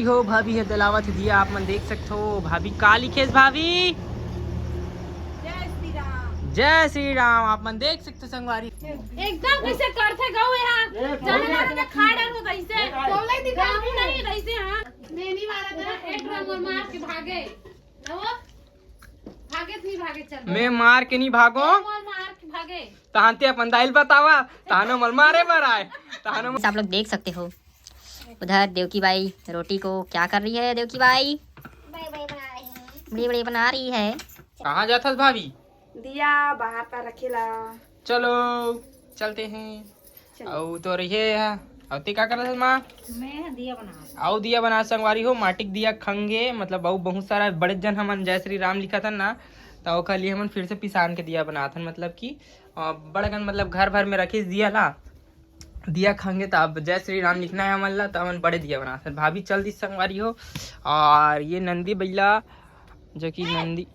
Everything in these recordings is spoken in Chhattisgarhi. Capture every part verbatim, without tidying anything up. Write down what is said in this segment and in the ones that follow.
हो भाभी हे दलावत दिया, आप मन देख सकथो। भाभी का लिखेस भाभी? जय श्री राम। आप मन देख सकथो संगवारी। एकदम कैसे करथे गऊ यहाँ। जाने ना, ना, खा डाल हो कैसे। बोले दिखा। गऊ नहीं कैसे, हाँ। मैं नहीं मारा था। एक ड्रम और मार के भागे। ना वो? भागे नहीं भागे चल। मैं मार के नहीं भागो। मैं मार के भागे। तहान ते अपन दाइल बतावा। तहानो मल मारे बर आए। तहानो आप लोग देख सकते हो उधर देवकी बाई रोटी को क्या कर रही है। देवकी बाई बड़े बड़े बना रही है। कहाँ जाथस भाभी? दिया बाहर पर रखेला। चलो, चलते हैं। चलो। अउ तो रहिए यहाँ। अउ ते का करत हस माँ? मैं दिया बना। अउ दिया बना संगवारी हो, माटिक दिया खंगे, मतलब अउ बहुत सारा बड़े जन हमन जय श्री राम लिखत हन ना, त ओकर लिए हमन फिर से पिसान के दिया बनात हन, मतलब कि अ, बड़कन मतलब घर भर में रखिस दिया ला, दिया खंगे त अब जय श्री राम लिखना है हमन ला, त हमन बड़े दिया बनात हन। भाभी चल दिस संगवारी हो, और ये नंदी बैला जो कि नंदी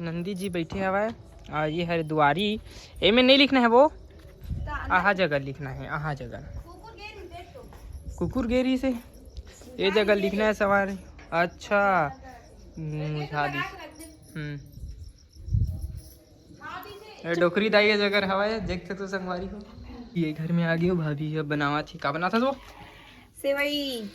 नंदी जी बैठे हवय, और ये हरे दुआरी, एमे नहीं लिखना है वो, आहा जगह लिखना है, आहा जगह। कुकुर गेरी से ये जगह लिखना है सवारी। अच्छा, हम्म, मुझा दी। हम्म। ए, डोकरी दाई के जगह हवय, देख सकथो संगवारी हो। ये घर में आ गई हो भाभी, अब बनावत ही। का बनात हस वो? सेवई।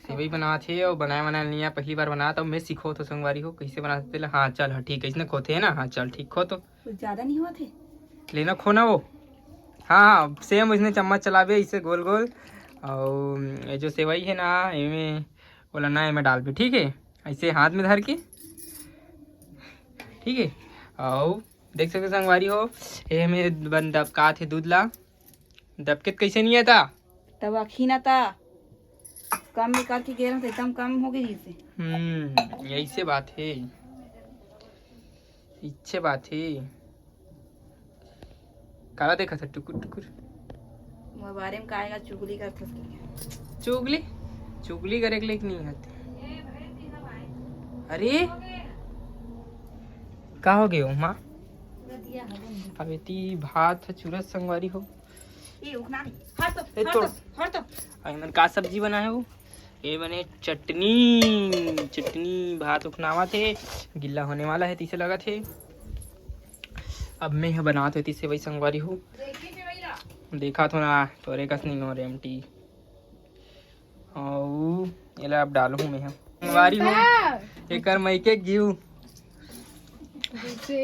सेवई बनात हे, अउ बनाए बनाए नहीं आ, पहली बार बनात, अउ मैं सिखो तो संगवारी हो, कैसे बनात हे तेला। हाँ, चल, हाँ, ठीक है, इसने खोथे है ना, हाँ, चल, ठीक खो तो। कुछ ज्यादा नहीं हुआ थे? लेना खो ना वो। हाँ, हाँ, सेम इसने चम्मच चलाबे, इसे गोल गोल, अउ ये जो सेवई है ना, एमे, ओला ना एमे डालबे, ठीक है, ऐसे हाथ में धर के, ठीक है, अउ देख सकते संगवारी हो, एमे बन दबकात हे दूध ला। दबकेत कैसे नहीं आता? तब अखी ना ता। कम में करके गे रहूं तो एकदम कम हो गई से। हम्म, यही से बात है। इच्छे बात है। काला देखा था टुकुर टुकुर। मोर बारे में काहेगा चुगली करथस के? चुगली? चुगली करे के लिए नहीं आते। अरे, का हो गयो माँ? अब एती भात ह चूरत संगवारी हो। ए, उखना नहीं। हट तो, ए, हट तोड़। तो, हट तो। अउ एमन का सब्जी बनाए हो? ये बने चटनी, चटनी भात उखनावत हे, गिल्ला होने वाला है, तीसे लगत हे। अब मैं ह बनात होती सेवई संगवारी हो। देखा तो ना, तोरे कस नहीं हो रे एमटी। अउ एला अब डालहूँ मैं ह। संगवारी हो, एकर मइके घीव।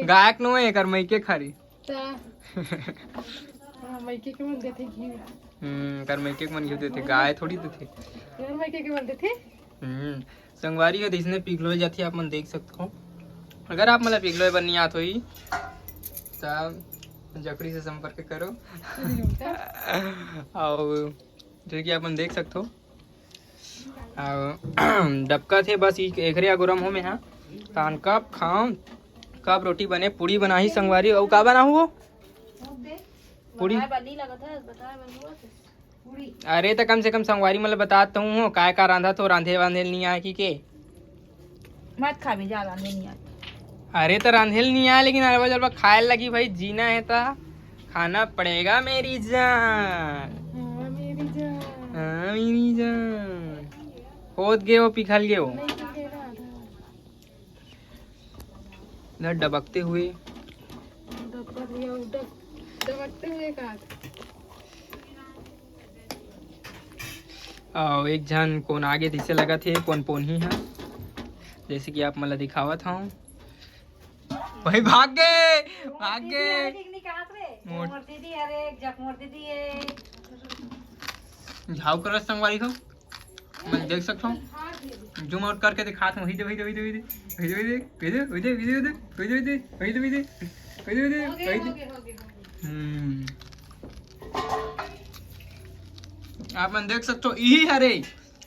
गायक नो है, एकर मइके खारी। ता। हाँ, मइके के मन देथे घी। हम्म, कर मइके के मन घी देथे, गाय थोड़ी देथे। कर मइके के मन देथे। हम्म, संगवारी हो, जइसने पिघलोय जाथे, आप मन देख सकत हो। अगर आप मन ला पिघलोय बर नहीं आत होही, त जकड़ी से संपर्क करो। अरे, बेटा। अउ जो कि आप मन देख सकत हो, अउ डबका थे बस ई एकरे अगोरम हो में हा। तान कब खाओ, कब रोटी बने, पूड़ी बनाही संगवारी, अउ का बनाहू वो? पूड़ी। बताए बर नहीं लगत है, बताए बर नहीं लगत है। पूड़ी। अरे, त कम से कम संगवारी मन ल बतात तो हूँ, काय का रांधा तो रांधे वांधे ल नहीं आए कि के? मत खाबे, जा रांधे नहीं आए। अरे, त रांधे ल नहीं आए, लेकिन अरबा जरबा खाए लगी भाई, जीना है त खाना पड़ेगा मेरी जान। हाँ, मेरी जान। हाँ, मेरी जान। होत गे वो, पिघल गे वो। नहीं पिघलेगा आधा। इधर डबकते हुए। डबकत हुए, डब-, डबकते हुए का? अउ एक झन कोन आगे जैसे लगत हे, कोन पोनही ह, जैसे कि आप मन ला दिखावत हव। भाई भाग गे, भाग गे। मोर दीदी हरे, एक निकास रे। मोर मोर दीदी हरे, एक जक मोर दीदी हे। झाव करत संगवारी हो। मैं देख सकता हूँ, जूम आउट करके दिखात हूँ। वही दे, वही दे, वही दे, वही दे, वही दे, वही दे, वही दे, वही दे, वही दे, वही दे, वही दे, वही दे, वही दे, वही दे, वही दे, हो गए, वही दे। हो गए, हो गए। हम्म। आप मन देख सकते हो, यही हरे,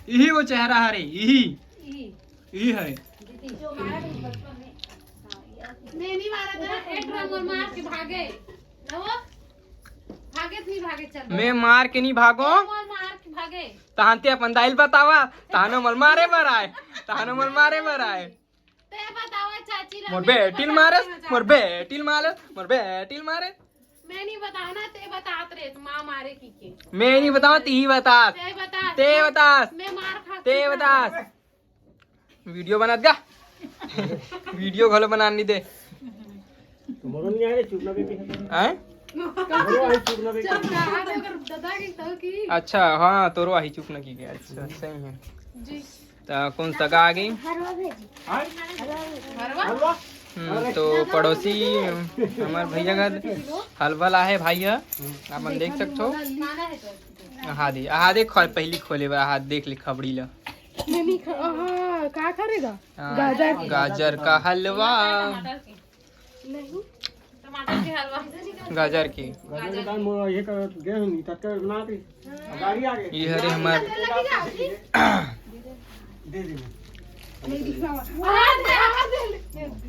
यही वो चेहरा हरे, यही, यही। यही है। दीदी, जो मारा था बचपन में। हाँ, ये मैं नहीं मारा था, एक ड्रम और मार के भागे। ना वो? भागे तो नहीं भागे, चल। मैं मार के नहीं भागो। ए, मोर मार के भागे। तहान ते अपन दाइल बतावा, तहानो मल मारे बर आए, तहानो मल मारे बर आए। ते बतावा चाची ला, मोर मैं बेटिल बतावा मारस, चाची। मोर बेटिल मारस, मोर बेटिल मारे। मैं नहीं बताना, ते बतात रे, माँ मारे की के। मैं नहीं बताऊँ, ती ही बतात। ते बता। ते बतास। मैं मार खा ते बतास। वीडियो बनत गा। वीडियो घलो बनान नहीं दे। मरो नहीं आए, चुप ना बेबी। हैं? मरो आई, चुप ना बेबी। चुप रहा, अगर दादा की तो की। अच्छा, हाँ, तोरो आही चुप न की गया। अच्छा, सही है। जी। तो कौन सगा आ गई? हरवा। हम्म, तो पड़ोसी हमार भैया का हलवा ला है भाई है, अपन देख सकते हो। माना है तो। हाँ दे, हाँ दे, खो, पहली खोले बा, हाथ देख ले खबड़ी ला। नहीं, नहीं खा, हाँ, का करेगा? हाँ, गाजर। गाजर का हलवा। नहीं। टमाटर के हलवा। गाजर की। गाजर के दाल मोर ये कर गए नहीं, तक ना थी। गाड़ी आ गई। ये हरे हमार दे दे।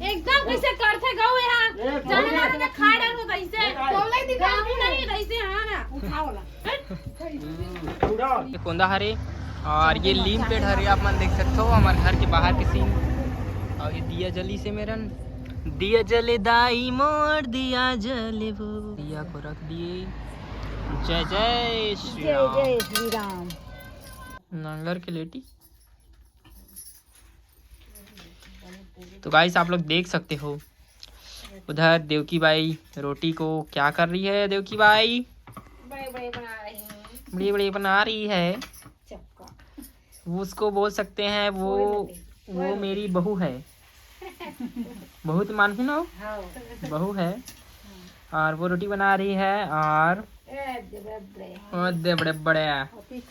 एकदम कैसे करथे गौ यहाँ। जाने ना, ना खा डाल होता इसे। तौले दिखा नहीं, नहीं, ऐसे हाँ ना। उठाओ ला। पूरा। ये कोंदा हरे और ये लीम पेड़ हरे, आप मन देख सकते हो हमारे घर के बाहर के सीन। और ये दिया जली से मेरन, दिया जले दाई मोर, दिया जले वो, दिया को रख दिए। जय जय श्री जय राम। जय श्री राम। नांगर के लेटी। तो गाइस, आप लोग देख सकते हो उधर देवकी बाई रोटी को क्या कर रही है। देवकी बाई बड़े बड़े बना रही हूँ। बड़ी बड़ी बना रही है। चक्का। वो उसको बोल सकते हैं, वो वो मेरी बहू है। बहू तो मानहू ना हो, हाँ। बहू है। और वो रोटी बना रही है और ए, दे बड़े बड़े। वो दे बड़े बड़े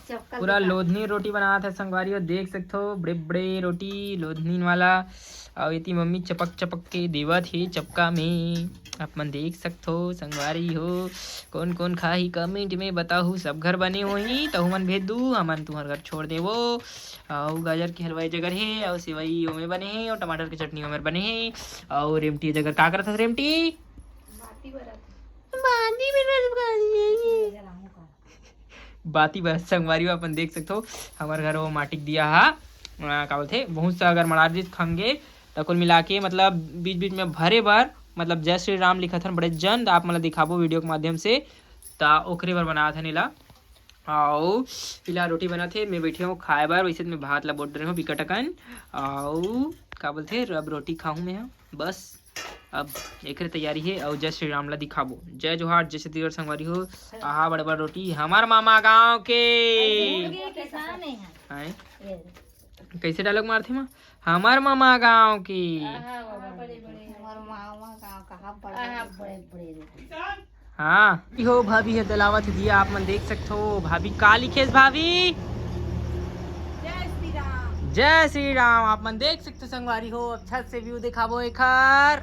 चक्का पूरा लोधनी रोटी बनात हे संगवारी हो, देख सकथो बड़े बड़े रोटी लोधनी वाला। अउ एती मम्मी चपक चपक के देवत हे चपका में, आप मन देख सकथो संगवारी हो। कौन कौन खाही कमेंट में बताहू, सब घर बने होही त हमन भेज दू, हमन तुहर घर छोड़ देवो। अउ गाजर के हलवाई जगर हे, अउ सेवई ओमे बने हे, अउ टमाटर के चटनी ओमे बने हे। अउ रेमटी जगर का करत हस रेमटी? बाती बरत। बाती बरत संगवारी हो, अपन देख सकथो, हमर घर वो माटी के दिया हा, अ, का बोलथे, बहुत सा अगर मड़ा दिस खंगे, त कुल मिला के, मतलब, बीच बीच में भरे बर, मतलब, जय श्री राम लिखत हन बड़े जन, त आप मन ला दिखाबो वीडियो के माध्यम से, त ओकरे बर बनात हन एला। अउ फिलहाल रोटी बनत हे, मैं बैठे हूँ खाए बर, वैसे तो मैं भात ला बोट रहे हूँ बिकट अकन, अउ का बोलथे, अब रोटी खाहूँ मैं ह, बस। अब एकरे तैयारी हे अउ जय श्री राम ला दिखाबो। जय जोहार, जय छत्तीसगढ़ संगवारी हो। आहा बड़ बड़ रोटी हमर मामा गांव के। किसान है यहाँ। आए? ये कैसे डायलॉग मारथे माँ? हमर मामा गांव के। हमारे मामा गाँव कहाँ बड़े बड़े बड़े हाँ, हो भाभी हे तलावत दिया, आप मन देख सकथो। भाभी का लिखेस भाभी? जय श्री राम। आप मन देख सकथो संगवारी हो, अच्छा से व्यू दिखाबो एखर।